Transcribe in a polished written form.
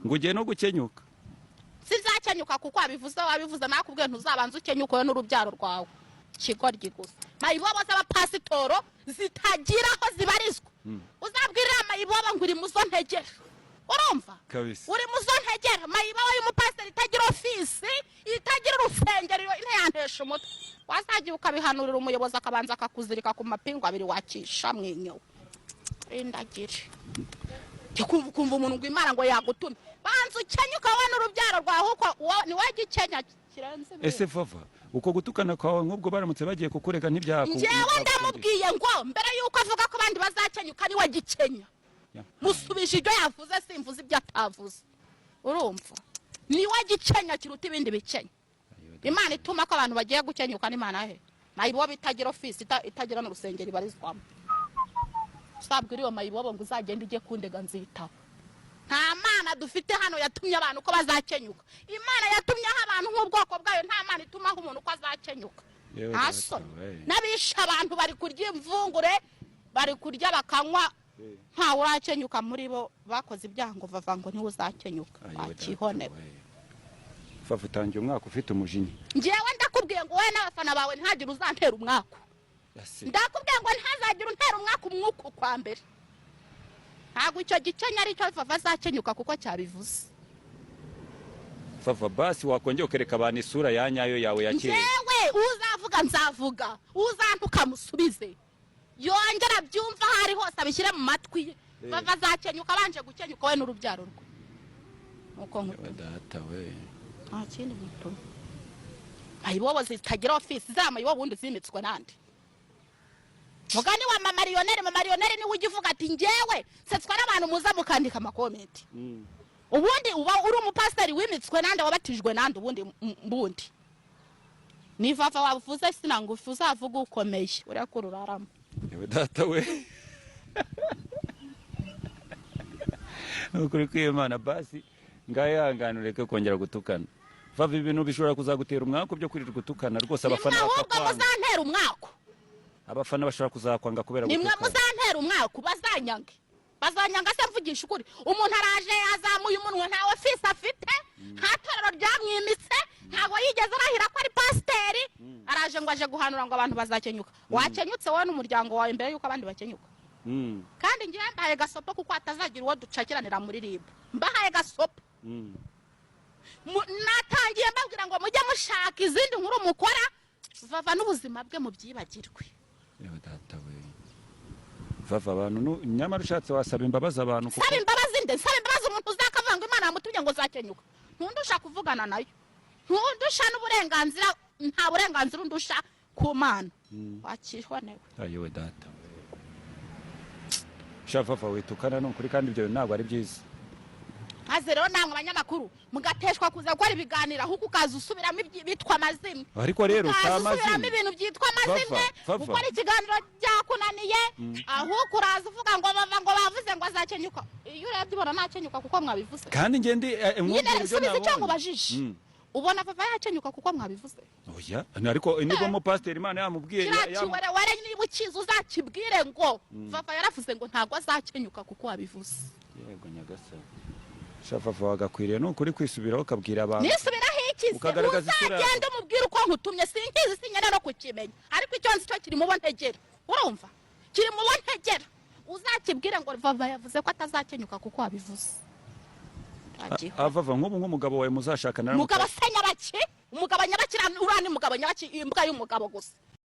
Ngo ugiye no gukenyuka. Sinzakenyuka kuko wabivuze. Wabivuze, nakubwiye, ntuzabanza ukenyuke wowe n'urubyaro rwawe. Kigoryi gusa. Mayibobo z'abapasitoro zitagira aho zibarizwa, uzabwirira mayibobo ngo uri muzo ntegera, urumva? Kabisa. Uri muzo ntegera. Mayibobo y'umupasiteri itagira ofisi, itagira urusengero, iyo ntiyantesha umutwe. Wazagiye ukabihanurira umuyobozi, akabanza akakuzirika ku mapingu abiri, wakisha mwinyowe rindagire. Kumva ukumva umuntu ngo Imana ngo yagutumye. Banza ukenyuka wowe n'urubyaro rwawe, kuko ni wowe gikenya kirenze ibindi. Ese Vava, uko gutukana kwawe, nk'ubwo baramutse bagiye kukurega, ntibyaku Njyewe ndamubwiye ngo mbere y'uko avuga ko abandi bazakenyuka, niwe gikenya. Musubije ibyo yavuze, simvuze ibyo atavuze, urumva? Niwe gikenya kiruta ibindi bikenya. Imana ituma ko abantu bagiye gukenyuka n'Imana he? Mayibobo itagira ofisi, itagira n'urusengero ibarizwamo. Usabwira iyo mayibobo ngo uzagende ujye kundega, nzitaba. Nta Mana dufite hano yatumye abantu ko bazakenyuka. Imana yatumyeho abantu nk'ubwoko bwayo, nta Mana itumaho umuntu ko azakenyuka. Yewe Nta data soni. we. N'abishe abantu bari kurya imvungure, bari kurya bakanywa, ntawe urakenyuka muri bo. Bakoze ibyaha ngo vava ngo niwe uzakenyuka. Ayiwe data Wakihonewe. we. Vava, utangiye umwaka ufite umujinya. Njyewe ndakubwiye ngo wowe n'abafana bawe ntihagire uzantera umwaku. Ase. Ndakubwiye ngo ntihazagire untera umwaku umwuka kwa mbere. Ntabwo icyo gikenya ari cyo Vava azakenyuka kuko cyabivuze. Vava, basi wakongera ukereka abantu isura ya nyayo yawe ya kera. Njyewe uzavuga nzavuga, uzantuka musubize, yongera abyumva aho ari hose, abishyire mu matwi ye. Vava azakenyuka abanje gukenyuka we n'urubyaro rwe, nuko Yewe nkutuma. data we. Nta kindi mutuma. Mayibobo zitagira ofisi, za mayibobo ubundi zimitswe nande? Mugani wa Mama Mariyoneri, Mama Mariyoneri niwe ujya uvuga ati: "Njyewe nsetswa n'abantu muza mukandika ama comment." Ubundi uba uri umupasiteri wimitswe nande? Wabatijwe nande? Ubundi mbundi ni Vava wavuze sinangufi, uzavuga ukomeye ureka uraramo. Yewe data we, ni ukuri kw'Imana. Basi ngaho ihangane, ureke kongera gutukana. Vava, ibintu bishobora kuzagutera umwaku byo kwirirwa gutukana rwose, abafana Nimwe ahubwo bakakwanga. muzantera umwaku. Abafana bashobora kuzakwanga kubera Nimwe gutukana. muzantera umwaku, bazanyange, bazanyanga. Se mvugisha ukuri, umuntu araje yazamuye umunwa, nta ofisi afite, nta torero ryamwimitse, ntabwo yigeze arahira ko ari pasiteri, araje ngo aje guhanura ngo abantu bazakenyuka. Wakenyutse wowe n'umuryango wawe mbere y'uko abandi bakenyuka. Kandi ngewe mbahaye gasopo, kuko hatazagira uwo ducakiranira muri RIB. Mbahaye gasopo. Natangiye mbabwira ngo mujye mushaka izindi nkuru mukora, Vava n'ubuzima bwe mubyibagirwe. Yewe data we, Vava, abantu nyamara ushatse wasaba imbabazi abantu kuko Nsaba imbabazi nde? Nsaba imbabazi umuntu uzakavuga ngo Imana yamutumye ngo uzakenyuka? Ntundusha kuvugana nayo, ntundusha n'uburenganzira, nta burenganzira undusha ku Mana, wakihonewe. Ayewe data we, sha Vava, witukana ni ukuri, kandi ibyo bintu ntabwo ari byiza. Maze rero namwe abanyamakuru mugateshwa kuza gukora ibiganiro, ahubwo ukaza usubiramo bitwa amazimwe. Ariko rero si Ukaza usubiramo amazimwe. ibintu byitwa amazimwe. Vava, Vava. Gukora ikiganiro byakunaniye, ahubwo uraza uvuga ngo bava ngo bavuze ngo azakenyuka. Iyo urebye ubona nakenyuka kuko mwabivuze? Kandi njye ndi Nyine nkubwira ibyo subiza icyo nabonye. nkubajije. Ubona Vava yakenyuka kuko mwabivuze? Oya, ariko niba umupasiteri Imana yamubwiye Kiriya kiwerewere niba ukizi, uzakibwire ngo Vava yaravuze ngo ntabwo azakenyuka kuko wabivuze. Yego nyagasani, sha Vava, wagakwiriye ni ukuri kwisubiraho, ukabwira abantu. Nisubiraho iki se? Ukagaragaza isura yawe. Uzagenda umubwire uko nkutumye. Sinkizi, sinyene no kukimenya, ariko icyo nzi cyo kiri mu bo ntegera, urumva? Kiri mu bo ntegera. Uzakibwire ngo Vava yavuze ko atazakenyuka kuko wabivuze. Vava, nk'ubu nk'umugabo wawe muzashakana Umugabo se nyabaki? Umugabo nyabaki? Uriya ni umugabo nyabaki? Imbwa y'umugabo gusa.